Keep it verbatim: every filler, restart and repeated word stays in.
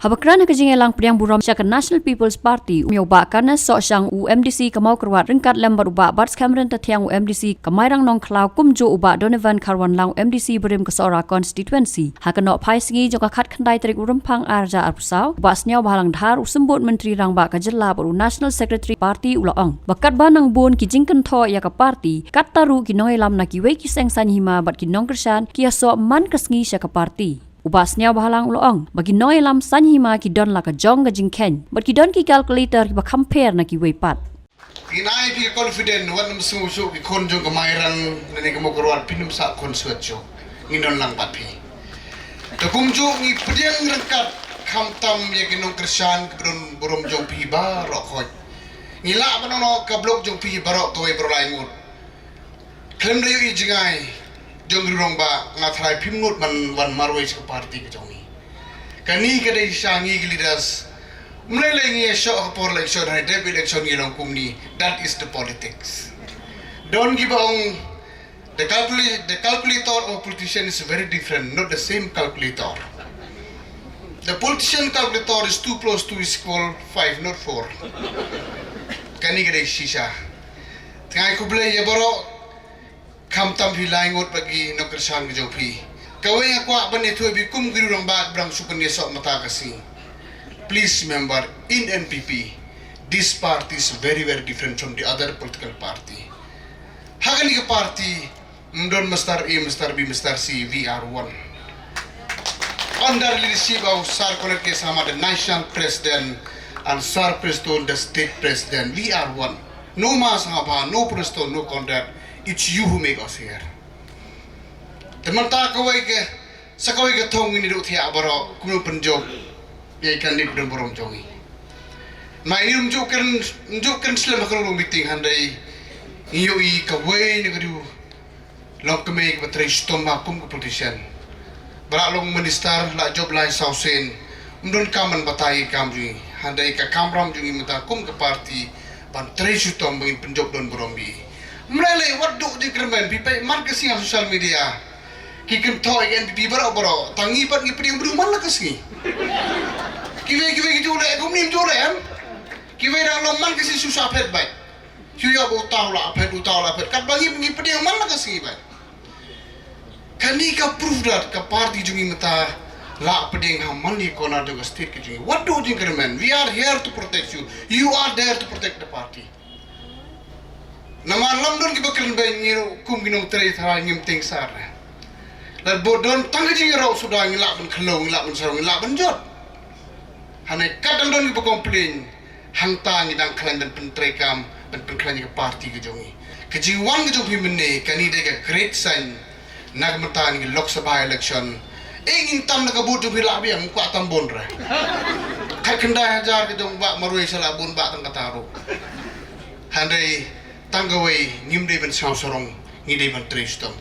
Haba kren ha ka jingïalang pdiang burom sha ka National People's Party, u Bah Kanes Sohshang, u MDC ka Mawkyrwat, ryngkat lem bad u Bah Batskhem Ryntathiang, u MDC ka Mairang Nongkhlaw, kumjuh u Bah Donovan Kharwanlang, u MDC barim ka Sohra Constituency. Ha ka nohphai sngi jong ka khatkhyndai tarik u Rymphang arhajar arphew saw, u Bah Sniawbhalang Dhar, u Symbud Myntri Rangbah ka jylla bad u National Secretary Party, u la ong ba katba nang bun ki jingkynthoh ïa ka party, katta ruh ki nongïalam na kiwei ki seng saiñ hima bad ki nongkyrshan ki ïasoh man ka sngi sha ka party. U Bah Sniawbhalang u la ong ba ki nongïalam saiñ hima ki don la ka jong ka jingkheiñ bad ki don ki calculator kiba kham pher na kiwei pat. Ngin ai phi ka confident, wat nym sngew shuh ki khun jong ka Mairang ne ka Mawkyrwat, phin nym sah khun suet shuh. Ngin don lang bad phi. Te kumjuh ngi pdiang ryngkat khamtam ïa ki nongkyrshan kiba don burom jong phi baroh khoit. Ngi lah ban ong noh ka blok jong phi baroh kawei baroh lai ngut. Khlem da ïohi jngai jong ki rangbah, nga tharai phim nud ban wan marwei sha ka party ka jong ngi. Kane ka dei sha ngi ki leaders. Ym lei lei ngi ïashoh ha por election, ha dep election ngi long kumne. That is the politics. Don kiba ong, the calcula-, the calculator of politician is very different, not the same calculator. The politician calculator is two plus two is equal five, not four. Kane ka dei shisha. Te nga ai khublei ïa baroh, khamtam phi lai ngut bad ki nongkyrshan ka jong phi. Kawei nga kwah ban ïathuh ïa phi kum ki rangbah ba dang shu pynïasoh mynta ka sngi. Please remember, in NPP, this party is very, very different from the other political party. Ha kane ka party, ym don Mister A, Mister B, Mister C, we are one. Under leadership of Sir Conrad K Sangma, the national president, and Sir Prestone, the state president, we are one. No Ma Sangma, no Prestone, no Conrad. It's you who make us here. Te mynta kawei ka, sa kawei ka thong ngin ïa duh thiah baroh, kumno pynjop ïa i candidate ba don burom jong ngi. Ma ngi ym ju kren, ym ju kren slem ha ka long meeting, hynrei ngi ïohi kawei na ka riew longkmie kaba trei shitom ha kum ka politician. Ba la long minister, la jop lai saw sien, ym don kam ban batai ïa i kam jong ngi. Hynrei ka kamram jong ngi mynta kum ka party ban trei shitom ba ngin pynjop don burom ïa i. Ym lei lei, wat duh jingkyrmen, phi peit man ka sngi ha social media. Ki kynthoh ïa ka NPP baroh baroh, tang ngi pat ngi pdiang briew man la ka sngi. Kiwei kiwei ki ju leh, kumne ym ju leh em. Kiwei dang long man ka sngi shu sa phet beit. Shu ïoh ba uta u la phet, uta u la phet. Katba ngi, ngi pdiang man la ka sngi beit. Kane ka proof that ka party jong ngi mynta la pdiang ha man la ki corner jong ka state ka jong ngi. Wat duh jingkyrmen. We are here to protect you. You are there to protect the party. Namar lym don kiba kren beiñ, ngi ruh kum ki nongtrei tharai ngim tieng sar. Lada bun don tang ka jingïaroh suda ngi lah ban khlong, ngi lah ban sarong, ngi lah ban jot. Hynrei kat dang don kiba complain, hangta ngi dang khlaiñ ban pyntreikam, ban pynkhlaiñ ïa ka party ka jong ngi. Ka jingwan ka jong phi mynne, kane dei ka great sign. Na ka mynta ngi Lok Sabha election. Eh, ngin tam na ka vote jong phi lah biang, kwah tam bun re. Khatkhyndai hajar ka jong Bah Marwei sa lah bun bah tang kata ruh. Hynrei tang kawei, ngim dei ban sngew sarong, ngi dei ban trei shitom.